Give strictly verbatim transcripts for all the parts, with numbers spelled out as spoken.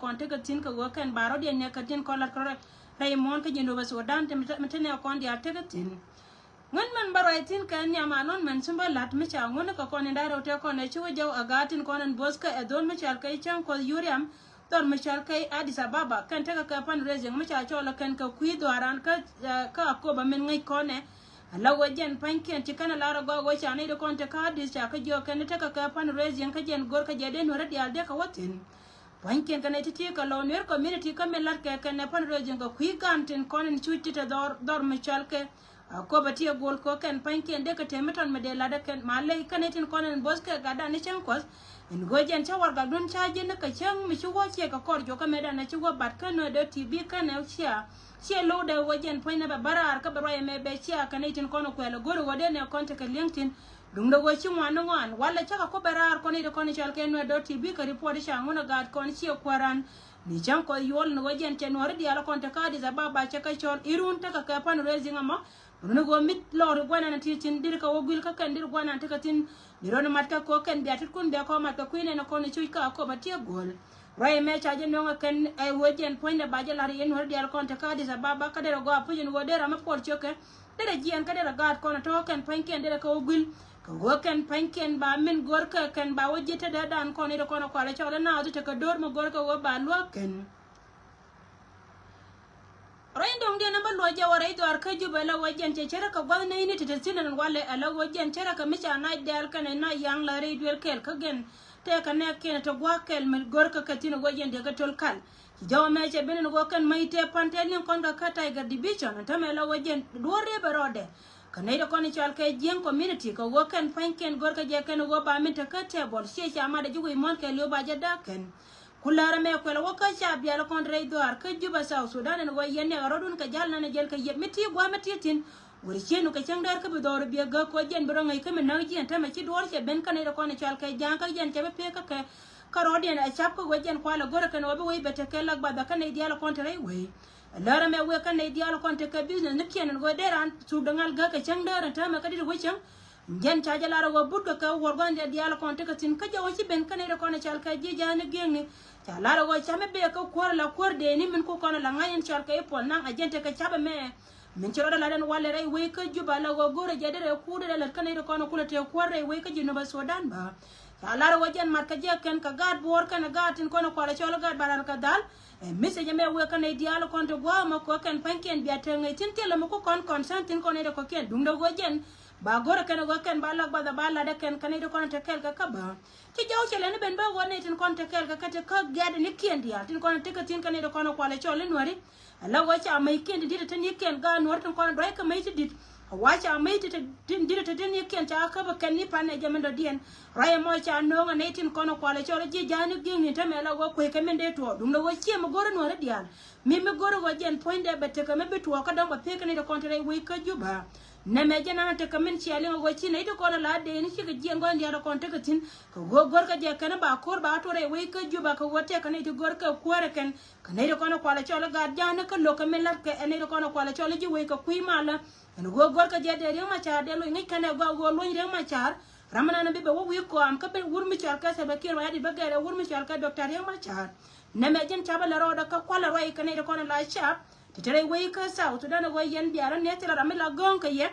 kɔn tekɛ thi̱n kɛ ɣöö kɛn ba rɔ̱diɛn nɛ kɛ tin kɔn lat kɛ rɛy muɔ̱ɔ̱n kä Jinub Sudan ti mi te nɛ kɔn diaal tekɛ thi̱n. Ŋän mɛn bä ruac thi̱n kɛ nhiam a nɔn mɛn cim bä la̱t mi ca ŋun kɛ kɔn in da̱rɛw tɛ kɔn ɛ ci wä jɔw a gaat tin kɔn in bo̱th kɛ ɛ dho̱l mi cal kɛ cäŋ kuɔth yuriam dhɔr mi cal kɛ Addis Ababa kɛn tekɛ kɛ fundraising mi ca cɔl kɛn kɛ kui̱ dhɔaran kä kä Akoba min ŋäc kɔn ɛ. Ala wä jɛn pa̱nykiɛn ci kɛn a lar a gɔaa wä ca nɛy di kɔn te kä Addis ca kä jiɔk kɛn tekɛ kɛ fundraising kä jɛn go̱r kä jɛ dee nuɔ̱rä diaal dee kɛ wä thi̱n. Pua̱nykiɛn kɛnɛ ti̱ti̱ kɛ lɔ Nuer community kä min la̱t kɛ kɛnɛ fundraising kɛ kui̱ gan tin kɔn in cuc ti te dhɔr dhɔr mi cɔal kɛ Akoba ti a go̱l kɛ kɛn pua̱nykiɛn dee kɛ te mi tɔn mi dee la̱t ɛ kɛn ma ley kɛnɛ tin kɔn in bo̱th kɛ gatdan ni cäŋ kuɔth. In go̱o̱c jɛn cä warɛgakdun ca ji̱n ni kɛ cäŋ mi ci wä ciɛ kɛ kɔr juɔkä mëëdan ɛ ci wä bat kä nöödɛ ti bi kɛnɛ cia ciɛ lo̱wdɛ wä jɛn pua̱nynɛ bɛ bä raar kä bɛ ruac ɛmɛ bɛ cia kɛnɛ tin kɔn kuɛl ɛ go̱r wä dee nɛ kɔn tekɛ li̱eŋ tin. Duŋdɛ ɣöö ci ŋuan ni ŋuan walɛ cä kɛ ku bɛ raar kɔn i̱ ti kɔn i̱ cɔal kɛ nuɛt dɔ̱r ti bi kɛ report i̱ ca ŋun ɛ gaat kɔn ciɛ kuääran. Ni cäŋ kɔc yuɔl ni ɣöö jɛn cɛ nuɔ̱ɔ̱ri diaal kɔn te kä Addis Ababa cɛ kɛ cɔl i̱ run tekɛ kɛ fundraising ɛmɔ. Run i̱ ɣöö mi lɔɔr i̱ guanan ti thi̱n dir kɛ wä guil kä kɛn dir guanan tekɛ thi̱n. Ni run i̱ mat kɛ kɔ kɛn bia ti̱tkun bia kɔ mat kɛ kui̱ nɛn ɛ kɔn i̱ cuc kä Akoba ti ɛ guɔ̱l. Ruac ɛmɛ ca jɛ nöŋ ɛ kɛn ɛ ɣöö jɛn puɔ̱nydɛ ba jɛ la̱r i̱ yɛn nuɔ̱ɔ̱ri diaal kɔn te kä Addis Ababa kä derɛ gɔaa puc in ɣöö derɛ mi puɔl ciökɛ. Derɛ jiɛɛn kä derɛ gaat kɔn tɔ̱ kɛn pa̱nykiɛn derɛ kɛ wä guil. Kɛ ɣöö kɛn pa̱nykiɛn ba min go̱rkä kɛn ba wä ji̱ te dee dan kɔn i̱ te kɔn kualɛ cɔl i̱ naath tekɛ do̱r mi go̱rkä wä ba luäk kɛn. Rɛy do̱ŋdiɛn ɛn bä luɔc jɛ wä rɛy dhɔaar kä Jubɛ la wä jɛn cɛ cärä kɛ gua̱th nɛy ni te te thi̱n ɛn walɛ ala wä jɛn cärä kɛ mi ca nac dɛɛl kɛnɛ nac yaŋ la rɛy duël kɛɛl kä gɛn. Tëëkɛ nɛɛkiɛn te gua̱a̱k kɛl mi go̱rkä kɛ thi̱n wä jɛn diɛ kɛ töl kal. Ci jɔw ɛmɛ cɛ ben in ɣöö kɛn mäc tëë pan tëë liŋ kɔn kɛ kä Tiger Division ɛn täämɛ la wä jɛn duɔ̱ɔ̱r rëë bɛ rɔɔdɛ. Kɛ nɛy ti kɔn i̱ cɔal kɛ Jiɛŋ community kɛ ɣöö kɛn pa̱nykiɛn go̱rkɛ jɛ kɛn ɣöö ba min te kä table ciɛ ca mat ɛ ji̱ wi̱i̱ muɔ̱ɔ̱n kɛ li̱w ba jɛ da̱a̱k kɛn. Ku läär ɛmɛ kuɛl ɛ wä kä ca bial kɔn rɛy dhɔaar kä Juba South Sudan ɛn ɣöö yɛn niak ɛ rɔ̱dun kɛ ja̱l nan ɛ jɛl kɛ yɛ mi ti gua̱a̱m mi ti thi̱n. Wër ciënu kɛ cäŋ däär kä bi dhɔr biɛ gäk kɔ jɛn bi rɔ ŋäc kä mi näk jiɛn tämɛ ci duɔ̱ɔ̱r cɛ ben kä nɛy ti kɔn i̱ cɔal kɛ ja̱a̱ŋ kä jɛn cɛ bi pek kä kɛ. Kä rɔɔdiɛn ɛ cap kä wec jɛn kualɛ go̱rɛ kɛn ɣɔɔ bi wec bɛ tekɛ lak bath bä kä nɛy diaal kɔn te rɛy wec. Ɛ lär ɛmɛ wek kä nɛy diaal kɔn tekɛ business ni kiɛn ɛn ɣöö dee raan thuk däŋal gäk kɛ cäŋ däär ɛn täämɛ kä dit wec cäŋ. Jɛn ca jɛ lar ɛ ɣöö but kɛ kɛ wuɔr gua̱n diaal kɔn tekɛ thi̱n kä jɛ ɣöö ci ben kä nɛy ti kɔn ɛ cɔal kɛ ji̱ ja̱a̱n ni gi̱eŋni. Ca lar ɛ ɣöö ca mi bee kä kuäär ɛ la kuäär dee ni min ku kɔn ɛ la ŋa̱c ɛn cɔal kɛ i̱ puɔl naŋ ɛ jɛn tekɛ cap ɛmɛ. Min ci rɔɔdɛ lat ɛn walɛ rɛy wec kä Juba la ɣöö go̱rɛ jɛ derɛ kuut derɛ lät kä nɛy ti kɔn kulɛ tëë kuäär rɛy wec kä Jinub Sudan bä. Ca lar ɣöö jɛn mat kä jɛ kɛn kɛ gaat buɔɔr kɛn ɛ gaat tin kɔn ɛ kualɛ cɔl ɛ gaat baral kɛ dhal. Ɛ message ɛmɛ wek kä nɛy diaal kɔn ti gua̱a̱k ɛmɛ kɛ ɣöö kɛn pa̱nykiɛn bia te ŋäc thi̱n thilɛ mi ku kɔn concern thi̱n kɔn nɛy ti kɔ̱kiɛn duundɛ ɣöö jɛn. Ba go̱rɛ kɛn ɛ ɣöö kɛn ba lak bath ɛ ba lat ɛ kɛn kä nɛy ti kɔn ɛ te kɛɛl kɛ kä bä. Ci jɔw cɛ lɛn i̱ ben bä ɣöö nɛy tin kɔn te kɛɛl kɛ kä te kä gɛ̈t ni kiɛn diaal tin kɔn te kä thi̱n kä nɛy ti kɔn kualɛ cɔl i̱ nuäri. Ala ɣöö ca mäc kiɛn ti di̱t te ni kiɛn gaat nuäri tin kɔn duac kä mäc ti di̱t. A wa ca mäc ti te tin di̱t te tin ni kiɛn ca käp kɛn ni pan ɛ jɛ min dɔ̱diɛn. Ruac ɛmɔ ca nööŋ ɛ nɛy tin kɔn kualɛ cɔl i̱ ji̱ ja̱a̱n ni gi̱i̱ŋ ni tämɛ la ɣöö kuec kɛ min dee tuɔɔk duundɛ ɣöö ciɛ mi go̱r i̱ nuäri diaal. Mi mi go̱r i̱ ɣöö jɛn puɔ̱nydɛ bɛ tekɛ mi bi tuɔɔk kä dɔ̱ŋ bɛ pek kɛ nɛy ti kɔn te rɛy wec kä Juba. Nɛmɛ jɛn an tekɛ min cia liŋ ɣöö ci nɛy ti kɔn ala dee ni cikɛ jiɛn gua̱n diaal kɔn tekɛ thi̱n. Kɛ ɣöö go̱rkɛ jɛ kɛn ba ko̱r ba tuɔr rɛy wec kä Juba kɛ ɣöö tɛkɛ nɛy ti go̱rkɛ kuäärɛ kɛn. Kɛ nɛy ti kɔn kualɛ cɔl i̱ gat ja̱a̱n ni kä lo̱k kɛ min la̱tkɛ ɛ nɛy ti kɔn kualɛ cɔl i̱ ji̱ wec kɛ kui̱ malä. Ɛn ɣöö go̱rkɛ jɛ dee Riek Macar dee loc ŋäc kɛn ɛ gɔaa ɣöö luɔ̱ny Riek Macar. Ram ɛn an bi bɛ wä wi̱i̱ kɔam kä ben wur mi cɔal kɛ Salva Kiir Mayardit bä gɛɛr ɛ wur mi cɔal kɛ Doctor Riek Macar. Nɛmɛ jɛn capä lɛ rɔɔdɛ kä kualɛ ruac kɛ nɛy ti kɔn la cap. Ti te rɛy wec kä South Sudan ɛ ɣöö yɛn biarä ni thilɛ ram mi la gɔ̱ŋ kɛ yɛ.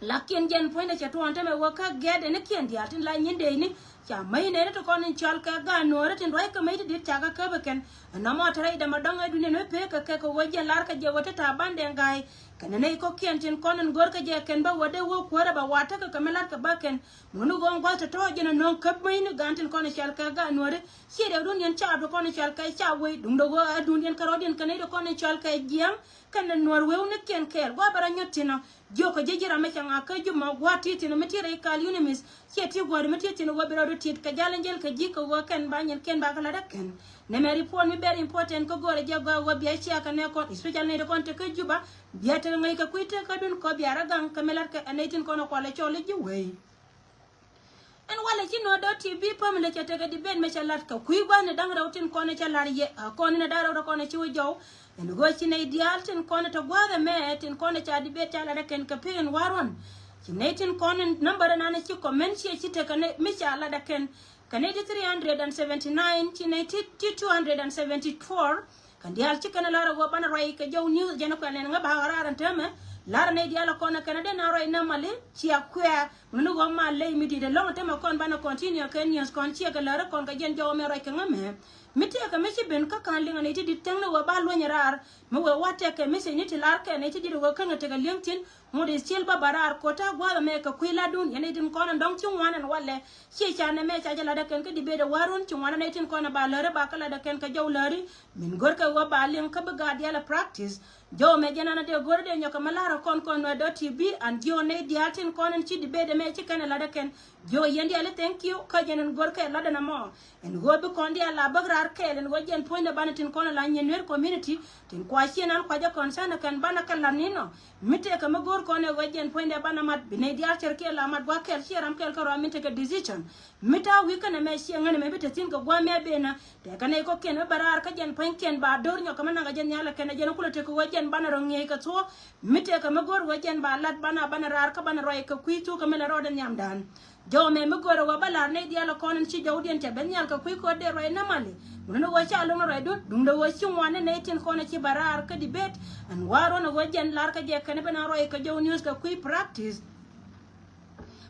Lakin jɛn puɔ̱nydɛ cɛ tuɔɔn tämɛ wä kä gɛ̈t ɛn ikiɛn diaal tin la nyin dee ni. Ca mäc nɛɛni ti kɔn in cɔal kɛ gaat nuɔɔri tin ruac kä mäc ti dit ca kä käp ɛ kɛn. Ɛn nɔmɔ te rɛy dämɛ dɔ̱ŋ ɛ duniɛn mi pek kɛ kɛ kɛ wä jɛn lar kä jɛ wä te ta̱a̱ bandɛ ŋa̱a̱c. Kɛn ɛ nɛy kɔ̱kiɛn tin kɔn in go̱r kä jɛ kɛn bä wä dee wä kuäärä bɛ wa̱a̱ tekɛ kɛ mi lar kɛ bä kɛn. Ŋuni ɣöö ŋua̱th tɔ̱tɔ̱ jɛn ɛ nööŋ käp mäc ni gaan tin kɔn in cɔal kɛ gaat nuɔɔri. Ciɛ rɛwdun yɛn ca bi kɔn in cɔal kɛ ca wec duundɛ ɣöö ɛ duundɛ yɛn kɛ rɔ̱diɛn kɛn nɛy ti kɔn in cɔal kɛ jiɛm. Kɛn ɛ nuɔɔr wewnikiɛn kɛɛl gua̱a̱ bɛ rɔ nyɔt thi̱n ɔ. Jiökɛ ji̱ ji̱ ram mi cɛ ŋa̱k kä Juma gua̱a̱r ti̱i̱ thi̱n mi ti rɛy kal UNMISS. Ciɛ ti gua̱a̱r mi ti thi̱n wä bi rɔɔdu ti̱t kɛ jal in jäl kɛ ji̱ kɛ ɣöö kɛn ba nyin kɛn ba kɛ lat ɛ kɛn. Nɛmɛ report mi very important kä go̱o̱rɛ jɛ gɔaa ɣöö bia cia kɛ nɛ kɔn, especially nɛy ti kɔn te kä Juba. Bia tekɛ ŋäc kɛ kui̱ te kä dun kɔ bia rɔ gaŋ kɛ mi lat kɛ ɛ nɛy tin kɔn ɛ kualɛ cɔl i̱ ji̱ wei. Ɛn walɛ ci nuɔ̱t dɔ̱ ti bi family cɛ tekɛ debate mɛ cɛ lat kɛ kui̱ gua̱n ni da̱ŋ rɛw tin kɔn cɛ lar yɛ a kɔn ni da̱ŋ rɛw ti kɔn ci wä jɔw. Ɛn ɣöö ci nɛy diaal tin kɔn te gua̱a̱th ɛmɛ tin kɔn ca debate ca lat ɛ kɛn kɛ pek in wa̱r ɣɔn. Ci nɛy tin kɔn number ɛn an ci comment ciɛ ci tekɛ ni mi ca lat ɛ kɛn. kɛ nɛy ti three hundred and seventy nine, ci nɛy ti ti two hundred and seventy four. Kɛn diaal ci kɛn lar ɛ ɣöö banɛ ruac kɛ jɔw news, jɛn kuɛl nɛn ŋä ba ɣä raar ɛn täämɛ. Lar ɛ nɛy diaal ɛ kɔn ɛ kɛn ɛ dee na ruac nɛ mali, ci a kuɛ. Mun ni ɣöö ma ley mi di̱t ɛlɔ̱ŋ ɛ täämɛ kɔn banɛ continue kɛ news kɔn ciɛ kɛ lär ɛ kɔn kɛ jɛn jɔw mɛ ruac kɛ ŋä mɛ. Mi tëëkɛ mi ci ben kä ka̱n liŋ ɛ nɛy ti di̱t tɛŋ ni ɣöö ba luɔ̱ny ɛ raar. Mi wëë wa tɛkɛ message ni ti lar kɛ nɛy ti di̱t ɛ ɣöö käŋɛ tekɛ li̱eŋ thi̱n. Ŋut is still ba ba raar ko̱t ta̱a̱ gua̱a̱th ɛmɛ kɛ kui̱ latdun, yɛn nɛy tin kɔn ɛn dɔ̱ŋ ci ŋuan ɛn walɛ. Ciɛ ca nɛmɛ ca jɛ latdɛ kɛn kä debate ɛ wa̱run ci ŋuan ɛn nɛy tin kɔn ɛ ba läri ba kä latdɛ kɛn kɛ jɔw läri. Min go̱rkɛ ɣöö ba liŋ kä bi gaat diaal ɛ practice. Jɔw ɛmɛ jɛn ɛn a dee go̱r ɛ dee nyɔk kɛ mi la̱r ɛ kɔn kɔn nuɛ dɔ̱ T V and jiö nɛy diaal tin kɔn ɛn ci debate ɛmɛ ci kɛn ɛ latdɛ kɛn. Jiö yɛn diaal i̱ thank you kä jɛn ɛn go̱rkɛ latdɛ nɛmɔ. Ɛn ɣöö bi kɔn diaal la bäk raar kɛɛl ɛn ɣöö jɛn puɔ̱nydɛ banɛ tin kɔn ɛ la nyin Nuer community. Tin kua ciɛ nan kua jɛ concern ɛ kɛn banɛ kɛ la̱t ni nɔ. Mi tëëkɛ mi go̱o̱r kɔn ɛ ɣöö jɛn puɔ̱nydɛ banɛ mat bi nɛy diaal cär kiɛ la mat gua̱a̱th kɛl ciɛ ram kɛl kärɔa min tekɛ decision. Mi ta̱a̱ wi̱i̱ känɛ mɛ ciɛ ŋänɛ mɛ bi te thi̱n kɛ gua̱a̱th mɛ ben ɛ. Tëëkɛ nɛy kɔ̱kiɛn mi bɛ raar kä jɛn pua̱nykiɛn ba do̱r nyɔk kɛ mi naŋ kɛ jɛn nhial ɛ kɛn ɛ jɛn kulɛ tekɛ ɣöö jɛn banɛ rɔ ŋi̱eec kɛ thuɔ̱ɔ̱. Mi tëëkɛ mi go̱o̱r ɣöö jɛn ba lat banɛ banɛ raar kä banɛ ruac kɛ kui̱ thuɔ̱k kɛ mi lɛ rɔɔdɛ nhiamdan. Jɔw mɛ mi go̱o̱rɛ wä bä la̱r nɛy diaal ɛ kɔn in ci jɔwdiɛn cɛ ben nhial kɛ kui̱ ko̱r dee ruac nä mali. Mun ni wä ca lo̱ŋ ruacdu duundɛ wä ci ŋuan ni nɛy tin kɔn ci bä raar kä debate. Ɛn wa̱a̱ ruɔ̱n ɛ wä jɛn la̱r kä jɛ kɛn ben a ruac kɛ jɔw news kɛ kui̱ practice.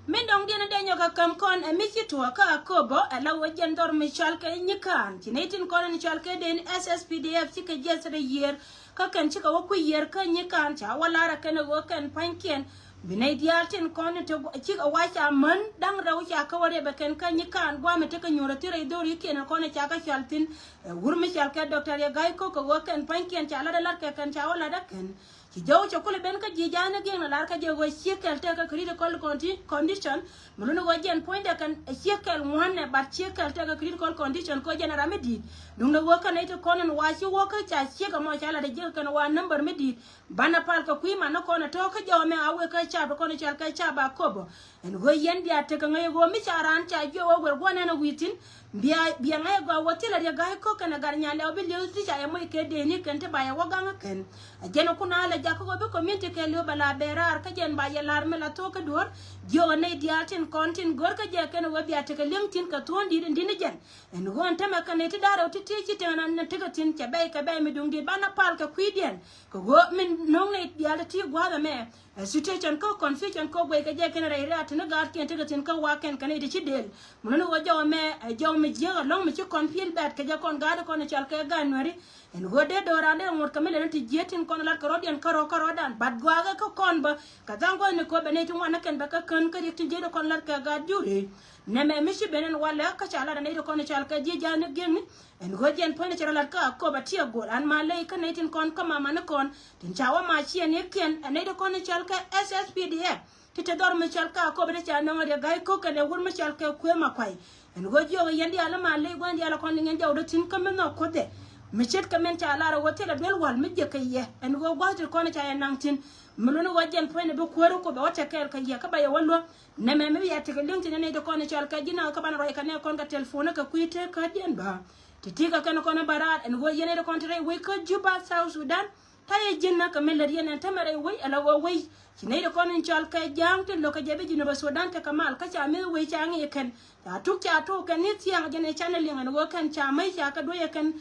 Min dɔ̱ŋ diɛn dee nyɔk ɛ käm kɔn ɛ mi ci tuɔɔk kä Akobo ɛ la wä jɛn dhɔr mi cɔal kɛ nyikaan ci nɛy tin kɔn in cɔal kɛ den S S P D F ci kɛ jiɛth rɛ yiër. Kä kɛn cikɛ wä kui̱ yiër kä nyikaan ca wä la̱r ɛ kɛn ɛ ɣöö kɛn pa̱nykiɛn. Bi nɛy diaal tin kɔn te cikɛ wac ca män da̱ŋ rɛw ca kä wä riɛp ɛ kɛn kä nyikaan gua̱a̱mɛ tekɛ nyuur ɛ thil rɛy dho̱r yikiɛn ɛ kɔn ɛ ca kä cual thi̱n. Ɛ wur mi cɔal kɛ Doctor Riek Gai Kok kɛ ɣöö kɛn pa̱nykiɛn ca lat ɛ lat kɛ kɛn ca wä lat ɛ kɛn. Ci jɔw cɛ kulɛ ben kä ji̱ ja̱a̱n ɛ giɛŋ ɛ lar kä jɛ ɣöö ciek kɛl tekɛ critical condi- condition. Mi luni ɣöö jɛn puɔ̱nydɛ kɛn ɛ ciek kɛl ŋuan ɛ bat ciek kɛl tekɛ critical condition kɛ ɣöö jɛn ɛ ram mi di̱i̱t. Duundɛ ɣöö kɛn nɛy ti kɔn ɛn wa ci wä kä ca ciek ɛmɔ ca lat ɛ jiäk kɛn wa number mi di̱i̱t. Banɛ pal kɛ kui̱ man ni kɔn ɛ tɔ̱ kä jɔw ɛmɛ a wek kä cap kɔn cɔal kɛ cap Akobo. Ɛn ɣöö yɛn bia tekɛ ŋäc ɣöö mi ca raan ca jiök ɣöö wer gua̱n ɛn ɛ wi̱i̱ thi̱n. Bia bia ŋäc ɛ gɔaa wä thilɛ Riek Gai Kok kɛnɛ Gat Nyaliao bi li̱w ti ca yɛ moc kɛ dee ni kɛn ti ba yɛ wä gaŋ ɛ kɛn. Ɛ jɛn ɛ kun a lɛ jakä ɣöö bi community kɛ li̱w bɛ la bɛ raar kä jɛn ba yɛ la̱r mi la thok kä duɔ̱ɔ̱r. Jiök ɛ nɛy diaal tin kɔn tin go̱r kä jɛ kɛn ɛ ɣöö bia tekɛ li̱eŋ thi̱n kɛ thuɔ̱ɔ̱ŋ di̱t in di̱t ni jɛn. Ɛn ɣöö ɛn tämɛ kɛ nɛy ti da̱r rɛw ti ti ci tɛn an tekɛ thi̱n cɛ bɛy kɛ bɛy mi duŋ di̱t banɛ pal kɛ kui̱diɛn. Kɛ ɣöö min no̱o̱ŋ nɛy diaal ti ti gua̱a̱th ɛmɛ. Ɛ situation kä confusion kä guɛy kɛ jɛ kɛn rɛy rɛ̈t ti ni gaatkiɛn tekɛ thi̱n kä wa̱a̱ kɛn kɛ nɛy ti ci del. Mun ni ɣöö jɔw ɛmɛ ɛ jɔw mi jiäk ɛlɔ̱ŋ mi ci kɔn pi̱el bɛt kɛ jɛ kɔn gaat kɔn cɔal kɛ gaat Nuääri. Ɛn ɣöö dee do̱raandɛ ŋot kɛ mi lɛn ti jiäk tin kɔn lat kɛ rɔ̱diɛn kärɔ̱ kärɔ̱dan bat gua̱a̱kɛ kä kɔn bä. Kɛ tha̱a̱ŋ gua̱a̱th ni köpɛ nɛy ti ŋuan ni kɛn bɛ kä kän kä riɛk tin jiäk ti kɔn lat kɛ gaat juri. Nɛmɛ mi ci ben ɛn walɛ kä ca lat ɛ nɛy ti kɔn cɔal kɛ ji̱ ja̱a̱n ni gi̱eŋni. Ɛn ɣöö jɛn puɔ̱nydɛ cɛ rɔ lat kä Akobo ti a go̱o̱r an ma ley kä nɛy tin kɔn kä mama ni kɔn tin ca wä ma ciɛ ni kiɛn ɛ nɛy ti kɔn cɔal kɛ S S P D F. Ti te dhɔr mi cɔal kä Akobo ti ca nɔŋ Riek Gai Kok kɛnɛ wur mi cɔal kɛ Kuëë Makuay. Ɛn ɣöö jiök ɛ yɛn diaal ma ley gua̱n diaal ɛ kɔn liŋ ɛn jɔwdä thi̱n kä mi nhɔk Kuothɛ. Mi ce̱tkɛ min ca lar ɛ ɣöö thilɛ duel wal mi jiäk kɛ yɛ ɛn ɣöö gua̱th ti kɔn ca yɛ naŋ thi̱n. Mi luni ɣöö jɛn puɔ̱nydɛ bi kuäär Akobo wä tɛkɛɛl kɛ yɛ kä ba yɛ wä luäk. Nɛmɛ mi bi yɛ tekɛ liŋ thi̱n ɛ nɛy ti kɔn cɔal kɛ ji̱ naŋ kä banɛ ruac kɛ nɛ kɔn kɛ telephone kɛ kui̱ tëë kädiɛn bä. Ti ti kɛ kɛn kɔn bä raar ɛn ɣöö yɛn nɛy ti kɔn ti rɛy wec kä Juba, South Sudan. Ta̱yɛ ji̱n nä kɛ mi lät yɛn ɛn tämɛ rɛy wec ala ɣöö wec. Ci nɛy ti kɔn in cɔal kɛ ja̱a̱ŋ ti lo̱k kɛ jɛ bi Jinubä Sudan tekɛ mal kä ca mi̱th wec ca ŋi̱i̱c kɛn. Ca tuk ca tuk kɛn ni thia̱a̱ŋ jɛn ɛ canɛ liŋ ɛn ɣöö kɛn ca mäc ca kɛ duec ɛ kɛn.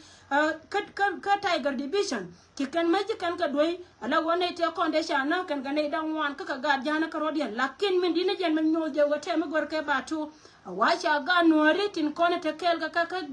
Kä kä kä Tiger Division ci kɛn mäc ci kɛn kɛ duec. Ala ɣöö nɛy tëë kɔn dee ca näk kɛn kɛ nɛy da̱ŋ ŋuan kä kɛ gaat ja̱a̱n kä rɔ̱diɛn lakin min di̱t ni jɛn mi nyuɔth jɛ ɣöö tɛm mi gör kɛ ba tuk. A wa ca gaat Nuääri tin kɔn in te kɛɛl kɛ kä kä